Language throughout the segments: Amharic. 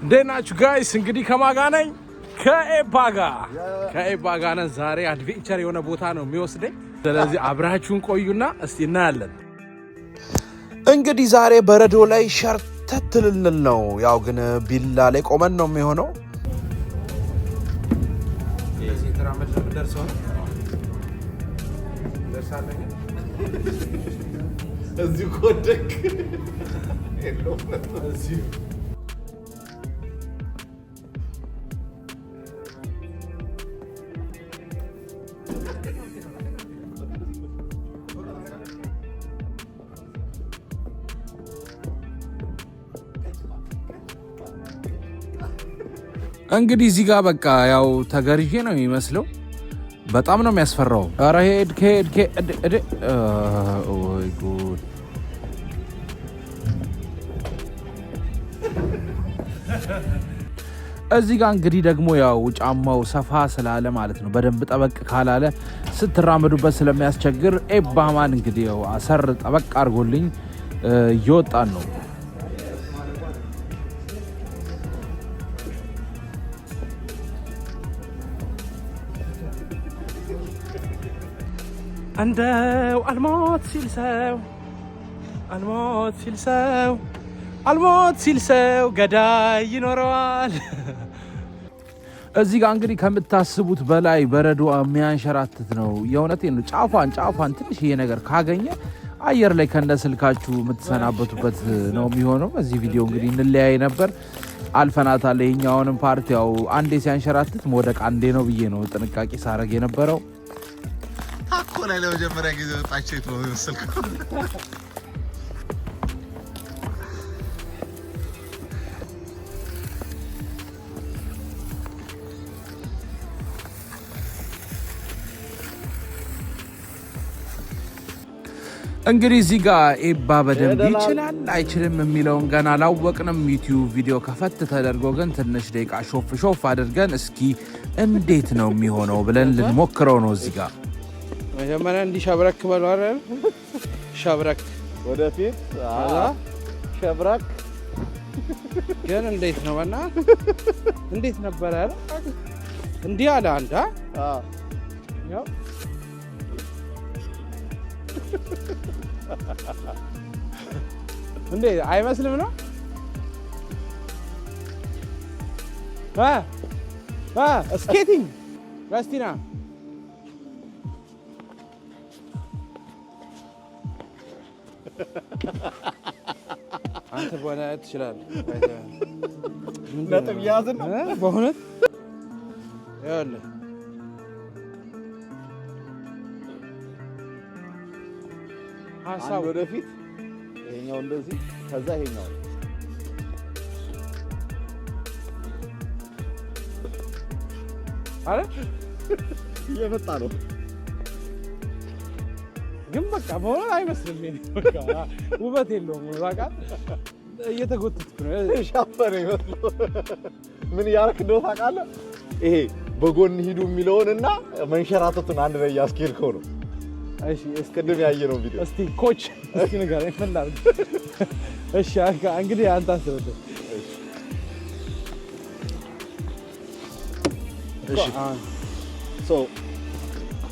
እንዴት ናችሁ guys? እንግዲህ ከማጋ ነኝ፣ ከኤባ ጋር፣ ከኤባ ጋር ነን። ዛሬ adventure የሆነ ቦታ ነው የሚወስደኝ። ስለዚህ አብራችሁን ቆዩና እስቲ እናያለን። እንግዲህ ዛሬ በረዶ ላይ ሸርተት ልንል ነው። ያው ግን ቢላ ላይ ቆመን ነው የሚሆነው። እንደዚህ የተራመድን ነው የምንደርሰው ነው። እንደርሳለን ግን። እዚሁ ከወደቅ የለውም። እዚሁ። እንግዲህ እዚህ ጋር በቃ ያው ተገርዤ ነው የሚመስለው። በጣም ነው የሚያስፈራው። ኧረ ሄድ ሄድ ሄድ፣ ወይ ጉድ! እዚህ ጋር እንግዲህ ደግሞ ያው ጫማው ሰፋ ስላለ ማለት ነው፣ በደንብ ጠበቅ ካላለ ስትራመዱበት ስለሚያስቸግር ኤባማን እንግዲህ ያው አሰር ጠበቅ አድርጎልኝ እየወጣን ነው። እንደው አልሞት ሲል ሰው፣ አልሞት ሲል ሰው፣ አልሞት ሲል ሰው ገዳይ ይኖረዋል። እዚህ ጋር እንግዲህ ከምታስቡት በላይ በረዶ የሚያንሸራትት ነው። የእውነቴን ነው። ጫፏን ጫፏን ትንሽዬ ነገር ካገኘ አየር ላይ ከነ ስልካችሁ የምትሰናበቱበት ነው የሚሆነው። በዚህ ቪዲዮ እንግዲህ እንለያይ ነበር፣ አልፈናታል። ይሄኛውንም part ያው አንዴ ሲያንሸራትት መውደቅ አንዴ ነው ብዬ ነው ጥንቃቄ ሳረግ የነበረው። ታኮ ላይ ለመጀመሪያ ጊዜ ወጣች ሴት ነው የመሰልከው። እንግዲህ እዚህ ጋር ኤባ በደንብ ይችላል አይችልም የሚለውን ገና አላወቅንም። ዩቲዩብ ቪዲዮ ከፈት ተደርጎ ግን ትንሽ ደቂቃ ሾፍ ሾፍ አድርገን እስኪ እንዴት ነው የሚሆነው ብለን ልንሞክረው ነው። እዚህ ጋር መጀመሪያ እንዲህ ሸብረክ በሉ አይደል? ሸብረክ። ወደፊት ሸብረክ። ግን እንዴት ነው በእናትህ? እንዴት ነበረ? እንዲህ አለ አንድ አ ያው እንዴ አይመስልም ነው አ አ skating ረስቲና። አንተ በሆነ ትችላለህ። ነጥብ እያያዝን ነው። በእውነት ይኸውልህ፣ ሀሳቡ አንድ ወደፊት፣ ይሄኛው እንደዚህ፣ ከዛ ይሄኛው። አረ። እየመጣ ነው። ግን በቃ በእውነት አይመስልም። የእኔ በቃ ውበት የለውም። በቃ እየተጎተትኩ ነው። ሻፈረ ይመስለው። ምን እያደረክ እንደሆነ ታውቃለህ? ይሄ በጎን ሂዱ የሚለውን እና መንሸራተቱን አንድ ላይ እያስኬድከው ነው። እሺ እስኪ ቅድም ያየነው ቪዲዮ። እስቲ coach፣ እስቲ ንገረኝ ምን ላድርግ? እሺ እንግዲህ አንተ አስረዳኝ። እሺ፣ so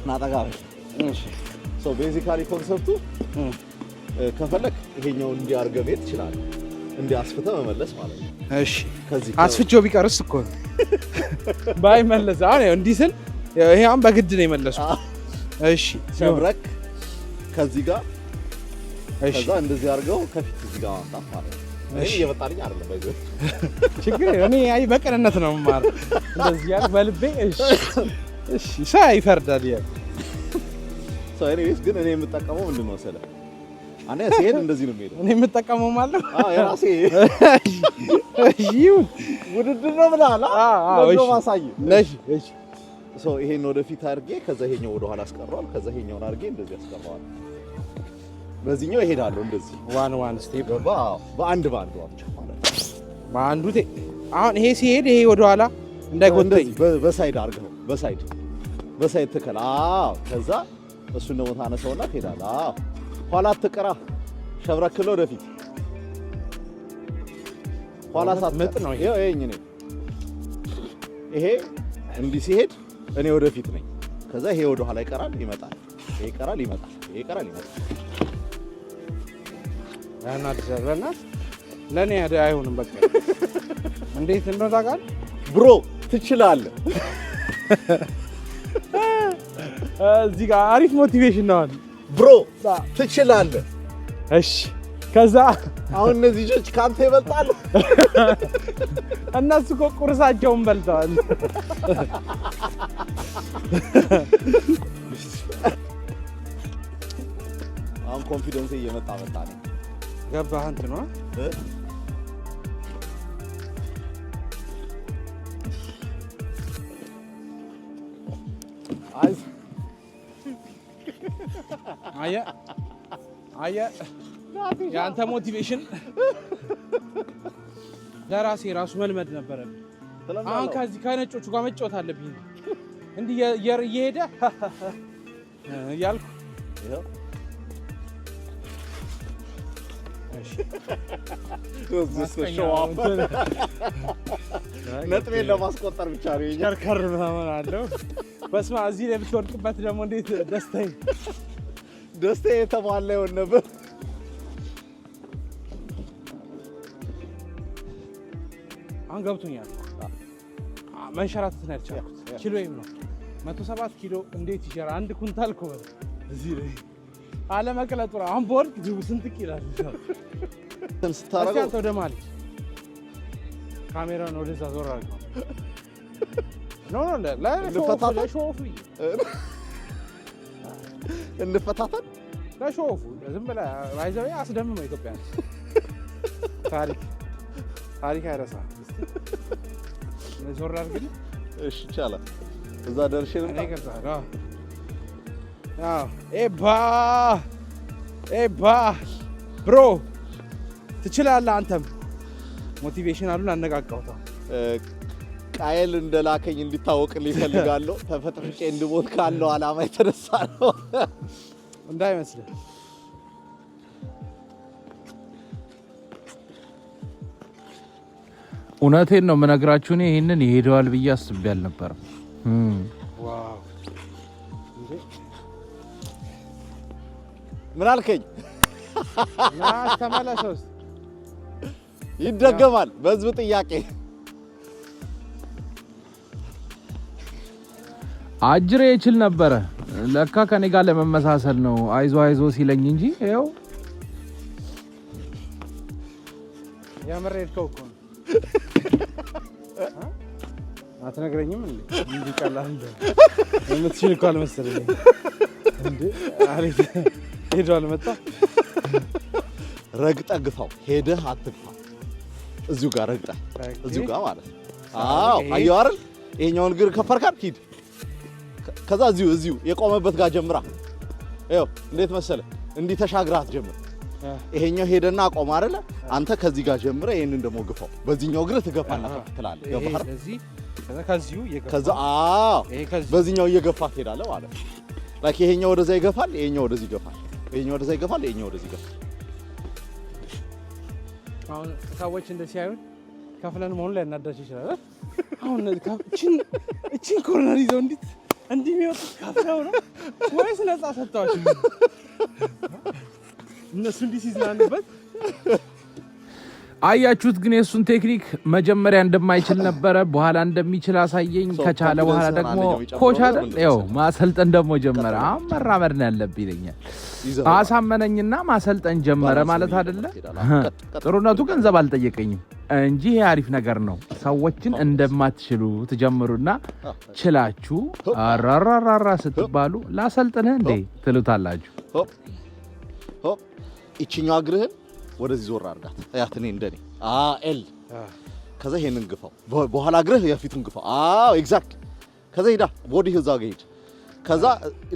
ና ጠጋ በል። እሺ። So basically concept ኡ ከፈለክ ይሄኛውን እንዲህ አድርገህ መሄድ ትችላለህ። እንዲህ አስፍተህ መመለስ ማለት ነው። እሺ። ከዚህ አስፍቼው ቢቀርስ እኮ ነው ባይመለስ። አሁን ያው እንዲህ ስል ይሄ አሁን በግድ ነው የመለሱት። እሺ። ሸብረክ ከዚህ ጋር እሺ። ከዛ እንደዚህ አድርገው ከፊት እዚህ ጋር ማምጣት ማለት ነው። እኔ እሺ። እየመጣልኝ አይደለም ባይዘ ችግር የለም። እኔ አይ በቅንነት ነው የምማረው። እንደዚህ ያልክ በልቤ እሺ እሺ ሰው ይፈርዳል ያል። So anyways ግን እኔ የምጠቀመው ምንድን ነው መሰለህ? አንደኛ ሲሄድ እንደዚህ ነው የሚሄደው። እኔ የምጠቀመው ማለት አዎ፣ የራሴ እሺ ይሁን። ውድድር ነው ብለሃል። አዎ። ለምን እሺ። ማሳየህ? እሺ እሺ። So ይሄን ወደፊት አድርጌ ከዛ ይሄኛው ወደ ኋላ አስቀረዋል። ከዛ ይሄኛውን አድርጌ እንደዚህ አስቀረዋል። በዚህኛው እሄዳለሁ እንደዚህ። One one step. ገባ? አዎ፣ በአንድ በአንዱ ብቻ ማለት ነው። በአንዱ አሁን ይሄ ሲሄድ ይሄ ወደኋላ እንዳይጎተኝ። እንደዚህ በ side አድርገው፣ በ side ትከል። አዎ፣ ከዛ እሱን ደግሞ ታነሳውና ትሄዳለህ። አዎ፣ ኋላ አትቅራ፣ ሸብረክሎ ወደፊት። ኋላ ምጥ ነው ይሄ። ይኸው ይኸኝ እኔ ይሄ እንዲህ ሲሄድ እኔ ወደፊት ነኝ። ከዛ ይሄ ወደ ኋላ ይቀራል ይመጣል፣ ይሄ ይቀራል ይመጣል፣ ይሄ ይቀራል ይመጣል። ያናድዳል። በእናትህ ለእኔ አይሆንም። በቃ እንዴት እንደሆነ ታውቃለህ? Bro ትችላለህ። እዚህ ጋር አሪፍ motivation ነው። Bro ትችላለህ። እሺ ከዛ አሁን እነዚህ ልጆች ከአንተ ይበልጣሉ። እነሱ እኮ ቁርሳቸውን በልተዋል። አሁን confidence እየመጣ መጣ ነው። ገባህ እንትኗ እ? አይ አየህ አየህ፣ የአንተ motivation ለራሴ ራሱ መልመድ ነበረብኝ። አሁን ከዚህ ከነጮቹ ጋር መጫወት አለብኝ። እንዲህ እየሄደ እያልኩ ይኸው እሺ፣ show off። ነጥቤን ለማስቆጠር ብቻ ነው የኛ። ከርከር ምናምን አለው። በስመ አብ፣ እዚህ ላይ ብትወድቅበት ደግሞ እንዴት ደስታዬ! ደስታ የተሟላ ይሆን ነበር። አሁን ገብቶኛል። መንሸራተት ነው ያልቻልኩት። ኪሎዬም ነው 107 ኪሎ እንዴት ይሸራ? አንድ ኩንታል እኮ በለው እዚህ ላይ አለመቅለጡ ነው። አሁን በወርቅ ስንጥቅ ይላል። እንትን እስኪ ስታደርገው አንተ ወደ መሀል ሂድ። ካሜራውን ወደዛ ዞር አድርገው። No, no, እንፈታተን? ለ show off ብዬ እንፈታተን። ለ show off ዝም ብለህ ባይዘው አስደምመው። ኢትዮጵያ ታሪክ ታሪክ አይረሳም። እስኪ ዞር አድርግልኝ። እሺ ይቻላል። እዛ ደርሼ ልምጣ። እኔ እቀርጽሃለሁ። አዎ ኤባ ኤባ bro ትችላለህ። አንተም motivation አሉን አነቃቃውታ። ቃየል እንደላከኝ እንዲታወቅልኝ እፈልጋለሁ። ተፈጥፍጬ እንድሞት ካለው ዓላማ የተነሳ ነው። እንዳይመስልህ። እውነቴን ነው የምነግራችሁ። እኔ ይህንን ይሄደዋል ብዬ አስቤ አልነበረም። Wow እንዴ! ምን አልከኝ? ና ተመለሰው። እስኪ ይደገማል በህዝብ ጥያቄ። አጅሬ ይችል ነበረ። ለካ ከኔ ጋር ለመመሳሰል ነው አይዞ አይዞ ሲለኝ እንጂ ይኸው። የምር ሄድከው እኮ ነው። አትነግረኝም እንዴ? እንዲህ ቀላል እንደሆነ የምትችል እኮ አልመሰለኝም። እንዴ አሪፍ ሄዶ አልመጣ። ረግጠህ ግፋው፣ ሄደህ አትግፋ። እዚሁ ጋር ረግጠህ እዚሁ ጋር ማለት ነው። አዎ አየኸው አይደል? ይሄኛውን እግር ከፈርካል ሂድ። ከዛ እዚሁ እዚሁ የቆመበት ጋር ጀምራ። ይኸው እንዴት መሰለህ፣ እንዲህ ተሻግረህ አትጀምር። ይሄኛው ሄደና አቆመ አይደለ? አንተ ከዚህ ጋር ጀምረህ ይሄንን ደግሞ ግፋው። በዚህኛው እግርህ ትገፋና ከፍ ትላለህ። ገባህ አይደል? እዚህ ከዛ ከዚሁ እየገፋ ከዛ አዎ ይሄ ከዚሁ በዚህኛው እየገፋ ትሄዳለህ ማለት ነው። Like ይሄኛው ወደዛ ይገፋል፣ ይሄኛው ወደዚህ ይገፋል። ይሄኛው ወደዛ ይገፋል፣ ይሄኛው ወደዚህ ይገፋል። አሁን ሰዎች እንደ ሲያዩን ከፍለን መሆኑን ሊያናዳቸው ይችላል። አሁን እቺን corner ይዘው እንዴት እንዲህ የሚወጡት ከፍለው ነው ወይስ ነፃ ሰጥተዋቸው? እነሱ እንዲህ ሲዝናኑበት። አያችሁት? ግን የእሱን ቴክኒክ መጀመሪያ እንደማይችል ነበረ፣ በኋላ እንደሚችል አሳየኝ። ከቻለ በኋላ ደግሞ coach አይደል ያው ማሰልጠን ደግሞ ጀመረ። አሁን መራመድ ነው ያለብህ ይለኛል። አሳመነኝና ማሰልጠን ጀመረ ማለት አይደለ? ጥሩነቱ ገንዘብ አልጠየቀኝም እንጂ ይሄ አሪፍ ነገር ነው። ሰዎችን እንደማትችሉ ትጀምሩና ችላችሁ አራራራራ ስትባሉ ላሰልጥንህ እንዴ ትሉታላችሁ። ሆፕ ይችኛዋ እግርህን ወደዚህ ዞር አድርጋት። ያት እኔ እንደኔ L ከዛ ይሄንን ግፋው፣ በኋላ እግርህ የፊቱን ግፋው። አዎ exactly። ከዛ ሂዳ body ህ እዛ ጋር ሂድ። ከዛ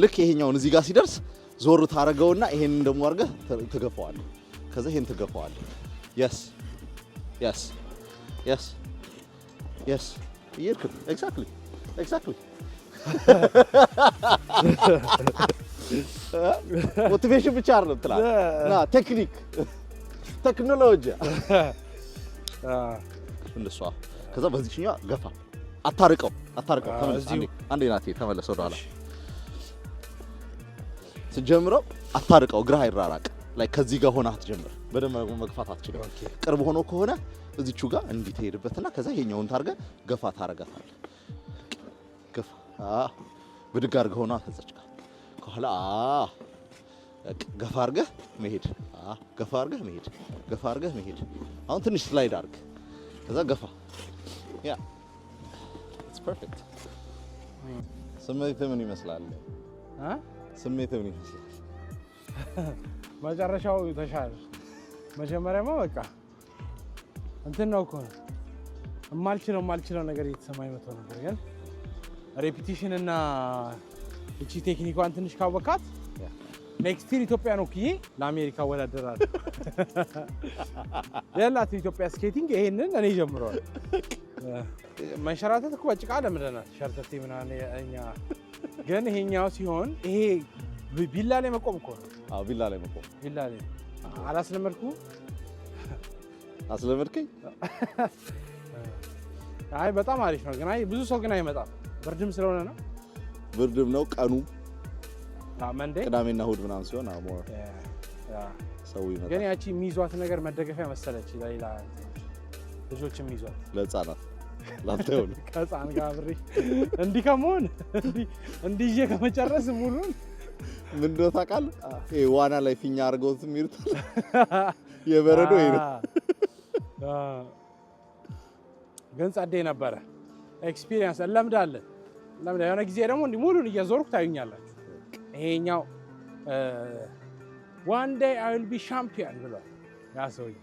ልክ ይሄኛውን እዚህ ጋር ሲደርስ ዞር ታረገውና ይሄንን ደግሞ አድርገህ ትገፋዋለህ። ከዛ ይሄን ትገፋዋለህ። Yes, እየሄድክ ነው። Exactly. Motivation ብቻ አይደለም ትላለህ። ና ቴክኒክ ቴክኖሎጂ። እንደሷ። ከዛ በዚህኛው ገፋ፣ አታርቀው፣ አታርቀው። ተመለስ። እዚሁ። አንዴ አንዴ ናቴ፣ ተመለስ ወደኋላ። ስትጀምረው አታርቀው፣ እግርህ አይራራቅ። Like ከዚህ ጋር ሆነ አትጀምር። በደንብ መግፋት አትችልም። ቅርብ ሆኖ ከሆነ እዚቹ ጋር እንዲህ ትሄድበትና ከዛ ይሄኛውን ታርገህ ገፋ ታረጋታለህ። ገፋ፣ ብድግ አድርገህ ሆና ከዛች ጋር ከኋላ፣ በቃ ገፋ አድርገህ መሄድ፣ ገፋ አድርገህ መሄድ፣ ገፋ አድርገህ መሄድ። አሁን ትንሽ slide አድርግ፣ ከዛ ገፋ። Yeah, it's perfect። ስሜትህ ምን ይመስላል? አ? ስሜትህ ምን ይመስላል? መጨረሻው ተሻለ። መጀመሪያማ በቃ እንትን ነው እኮ ነው፣ የማልችለው ነገር እየተሰማኝ መጥቶ ነበር። ግን repetition እና እቺ ቴክኒኳን ትንሽ ካወካት next year ኢትዮጵያን ወክዬ ለአሜሪካ እወዳደራለሁ። የላት ኢትዮጵያ skating ይሄንን እኔ ጀምረዋል። መንሸራተት እኮ በጭቃ ለምደናል፣ ሸርተቴ ምናምን እኛ ግን ይሄኛው ሲሆን ይሄ ቢላ ላይ መቆም እኮ ነው። አዎ፣ ቢላ ላይ መቆም። ቢላ ላይ አላስለመድኩም። አስለመድከኝ። አይ በጣም አሪፍ ነው። ግን አይ ብዙ ሰው ግን አይመጣም፣ ብርድም ስለሆነ ነው። ብርድም ነው ቀኑ። Monday። ቅዳሜና እሑድ ምናምን ሲሆን more ሰው ይመጣል። ግን ያቺ የሚይዟት ነገር መደገፊያ መሰለች ለሌላ ልጆች የሚይዟት። ለህፃናት፣ ላንተ ይሆን። ከህፃን ጋር አብሬ እንዲህ ከመሆን እንዲህ ይዤ ከመጨረስ ሙሉን። ምን እንደሆነ ታውቃለህ? ይሄ ዋና ላይ ፊኛ አድርገውት የሚሉት የበረዶ ይሄ ነው። ግን ጸዴ ነበረ experience። እንለምዳለን እንለምዳ። የሆነ ጊዜ ደግሞ እንዲህ ሙሉን እየዞርኩ ታዩኛላችሁ። ይሄኛው "One day I will be champion" ብሏል ያ ሰውዬ።